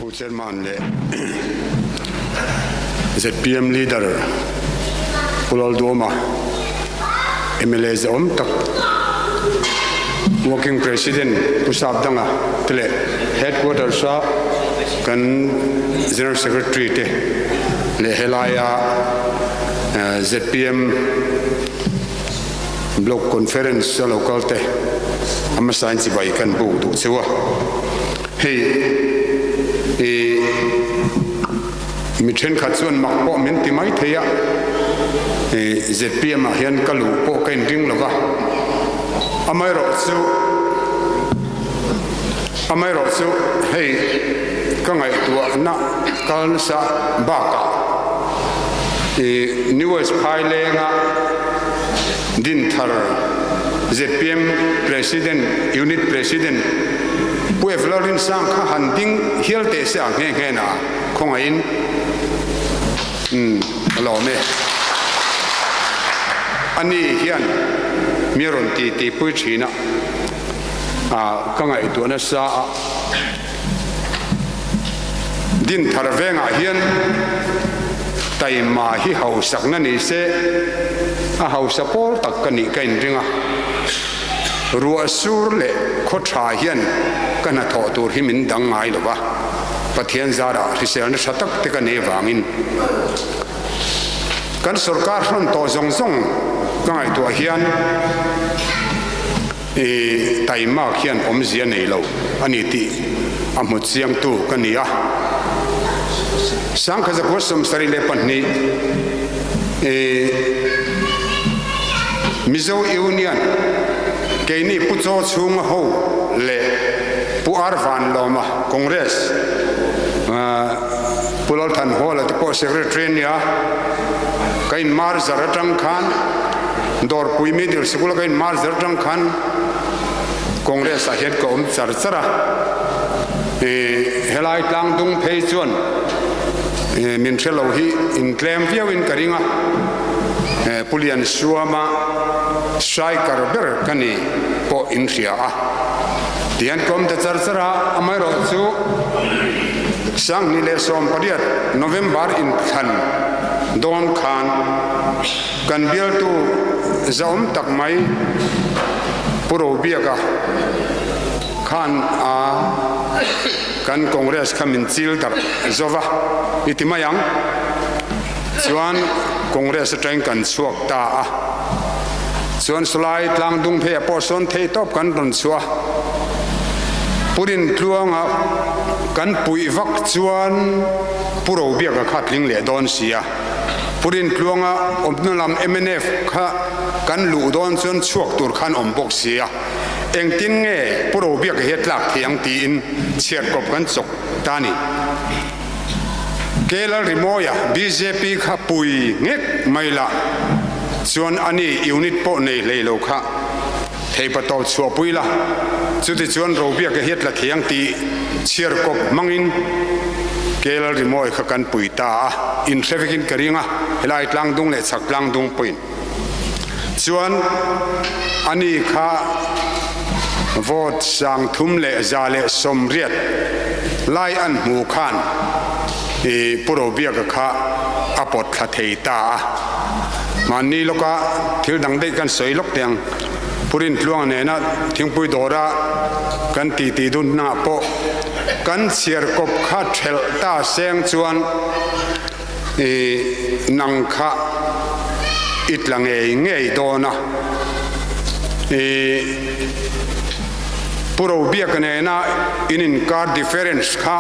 Pu Chairman leh zpm Leader Pu Lalduama, mla zahawm tak Working President Pu Sapdanga te leh Headquarters a kan General Secretary te leh helaia zpm Block Conference a lo kal te a hmasain chibai kan buk duh cheu a. Hei i mi thenkhat chuan mak pawh min ti mai thei a, i zpm ah hian ka luh pawh ka inring lo va, amaherawhchu amaherawhchu hei ka ngaihtuahna kal nasa bakah i New West Phailenga Dinthar zpm President, Unit President Pu Evla Rinsang kha han ding hial teh se a nghe nghe na khawngaihin umm a lawm e. Ani hian mi rawn ti ti pui thin a, ka ngaihtuah nasa a. Dinthar vengah hian taima hi hausakna ni se a hausa pawl tak ka nih ka inring a, ruah sur leh khaw tha hian ka hnathawh tur hi min dang ngai lo va, Pathian zarah hriselna tha tak te ka nei vangin kan sorkar hrawn tawh zawng zawng ka ngaihtuah hian I taimak hian awmzia nei lo a ni tih a hmu chiangtu ka ni a. Sangkhazakhua 72 i Mizo Union keini Pu Chaw Chhunga ho leh Pu Ar Vanlawma Congress Pu Lalthanhawla te pawh Secretary a nia. Ka inmar zar atang khan Dawrpui Middle Sikul a ka inmar zar atang khan Congress ah hian ka awm char char a. Helai tlang dung phei chuan min hre lo hi intlem viau in ka ring a. Pu Liansuama striker ber ka ni pawh in hria a. Tihian ka awm ta char char a, amaherawhchu 2018 November inthlan dawn khan kan bialtu zahawm tak mai Pu Robiaka khan a kan Congress kha min chil darh zova i ti mai ang. Chuan Congress atangin kan chhuak ta a. Chuan sawlai tlang dung phei ah pawh sawn thei tawp kan rawn chhuah a. Purin tluanga kan puih vak chuan Pu Robiaka kha tling leh dawn si a. Purin tluanga awmna lam mnf kha kan luh dawn chuan chhuak tur khan awm bawk si a. Engtin nge Pu Robiaka hi a tlak thei ang tiin chhiarkawp kan chawk ta a ni. Kelal Rimawia bjp kha pui nghek mai la chuan ani unit pawh nei hlei lo kha theipa tawp chhuahpui la, chutichuan Robiaka hi a tla thiang tih chhiar kawp hmangin Kelal Rimawi kha kan pui ta a, inhre vekin ka ring a, helai tlangdung leh chhak tlangdung pawhin chuan ani kha vote 3180 lai an hmu khan i Pu Robiaka kha a pawt thla thei ta a. Mahni lawka thil dang daih kan sawi lawk teh ang. Pu Rintluanga nena thingpui dawra kan titi dun hnangah pawh kan chhiar kawp kha thelh ta seng chuan I nang kha i tla ngei ngei dawn a, i Pu Robiaka nena in inkar difference kha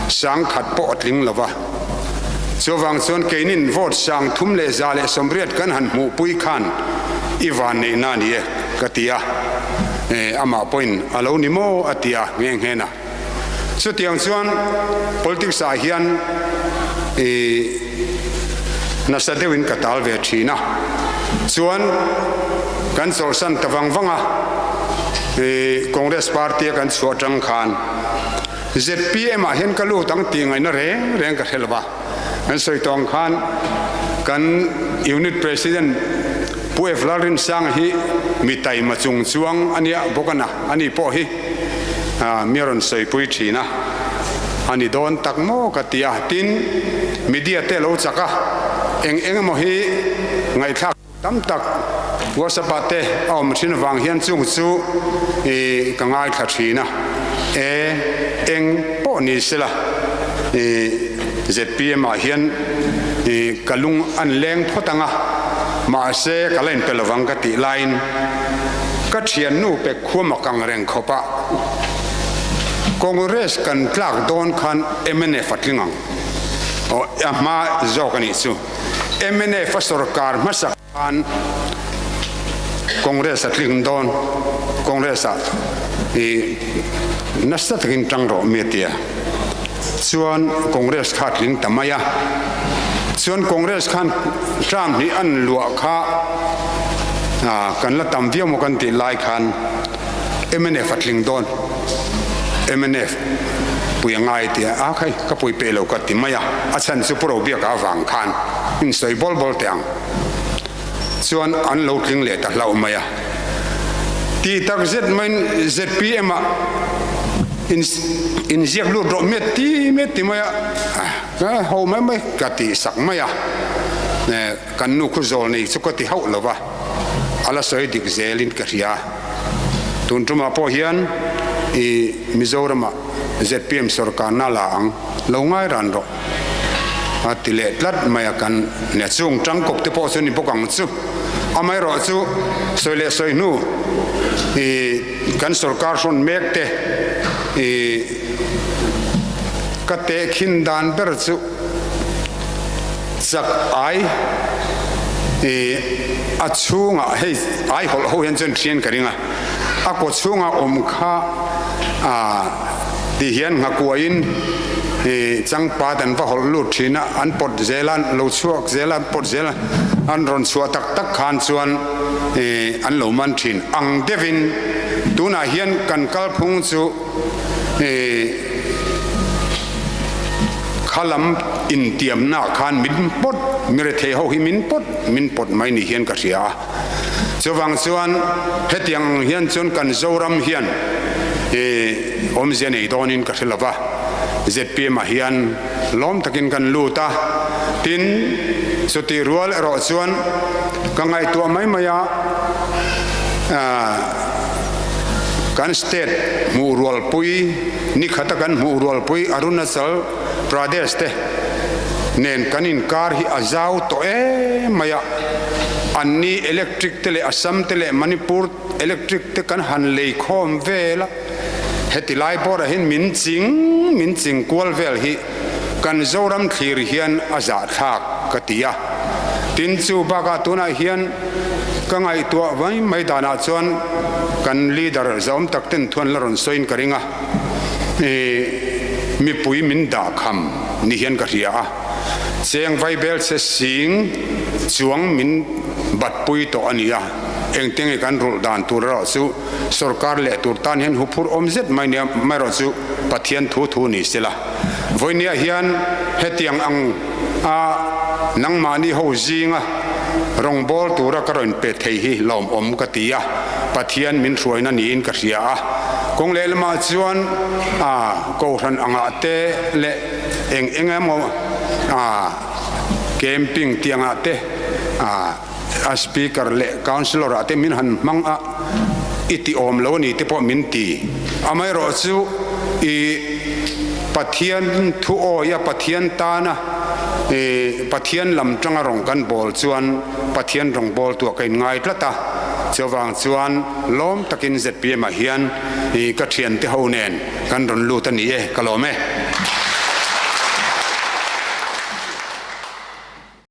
10,000 pawh a tling lo va. Chuvang chuan keinin vote 3180 kan han hmuhpui khan i vanneihna a ni e ka ti a, amah pawhin a lo ni maw a ti a nghe nghe na. Chutiang chuan politics ah hian i nasa deuhin ka tal ve thin a, chuan kan chawlhsan ta vang vang a, i Congress party a kan chhuah atang khan zpm ah hian ka lut ang tih ngaihna reng reng ka hre lo va, kan sawi tawng khan kan unit president Pu Evla Rinsanga hi mi taima chung chuang a nia bawk a na, ani pawh hi. Mi a rawn sawipui thin a. A ni dawn tak maw ka ti a, tin, media te lo chak a, eng eng emaw hi ngaihthlak tam tak WhatsApp ah te a awm thin vang hian chung chu i ka ngaithla thin a, e eng pawh ni sela i zpm ah hian i ka lung an leng phawt ang a, mahse ka la inpe lovang ka tih laiin ka thiannu pe khuam a kang reng khawp a. Congress kan tlak dawn khan mnf a tling ang. Aw a hma zawk a nih chu. Mnf a sorkar hmasak khan Congress a tling dawn. Congress ah i nasa takin tang rawh mi a tia. Chuan Congress kha a tling ta mai a. Chuan Congress khan term hnih an luah kha kan la tam viau maw kan tih lai khan mnf a tling dawn mnf pui a ngai tia a khai ka pui peh lo ka ti mai a a chhan chu Pu Robiaka avang khan in sawi bawl bawl teh ang chuan an lo tling leh ta hlauh mai a tih tak zet maiin zpm ah in inziak lut rawh miat ti miat ti mai a ho mai mai ka tih sak mai a kan nu khu zawl nei chu ka ti hauh lo va. A la sawi dik zelin ka hria. Tun tumah pawh hian i Mizoramah zpm sorkarna la ang lo ngai ran rawh a ti leh tlat mai a, kan nia chung tangkawp te pawh chu ni bawk ang chu. Amaherawh chu sawi leh sawi hnu i kan sorkar hrawn mek te i ka tehkhin dan ber chu, Chak ai i a chhungah hei ai hawlh ho hian chuan thian ka ring a, a kaw chhunga awm kha a ti hian nghakuaiin i changpat an va hawlh lut thin a, an pawt zel a, lo chhuak zel a, an pawt zel a, an rawn chhuah tak tak khan chuan i an lo man thin ang deuhin tunah hian kan kalphung chu i Kha lam intiamna khan min pawt, mi rethei ho hi min pawt, min pawt mai ni hian ka hria a. Chuvang chuan hetiang ang hian chuan kan Zoram hian awmzia nei dawnin ka hre lo va, zpm ah hian lawm takin kan lut a, tin chutih rual erawh chuan ka ngaihtuah mai mai a, kan state hmuh rualpui, Ni khata kan hmuh rualpui Arunachal Pradesh te nen kan inkar hi a zau tawh em mai a, anni electric te leh Assam te leh Manipur electric te kan han lei khawm vel a, heti lai bawrah hian min ching min ching kual vel hi kan Zoram thlir hian a zahthlak ka ti a. Tin chu bakah tunah hian ka ngaihtuah mai mai danah chuan kan leader zahawm tak ten thuan la rawn sawiin ka ring a, ih mipui min dah kham ni hian ka hria a, cheng vaibel che sing chuang min batpui tawh a ni a, engte nge kan rulh dan tur erawh chu sorkar leh tur tan hian huphurh awm zet mai nia mai erawh chu Pathian thu thu ni sela. Vawinia hian hetiang ang a nangmahni ho zinga rawngbâwl tura ka rawn pe thei hi lawmawm ka ti a, Pathian min hruaina niin ka hria a. Kawng lehlamah chuan a kohhran angah te leh eng eng emaw a camping tih angah te a a speaker leh councillor ah te min han hmang a, i ti awm lo a ni te pawh min ti. Amaherawhchu i Pathian thu awi a, Pathian tana i Pathian lam tanga rawng kan bawl chuan Pathian rawng bawl tuah ka inngai tlat a, chuvang chuan lawm takin zpm ah hian i ka thiante ho nen kan rawn lut a ni e, ka lawm e.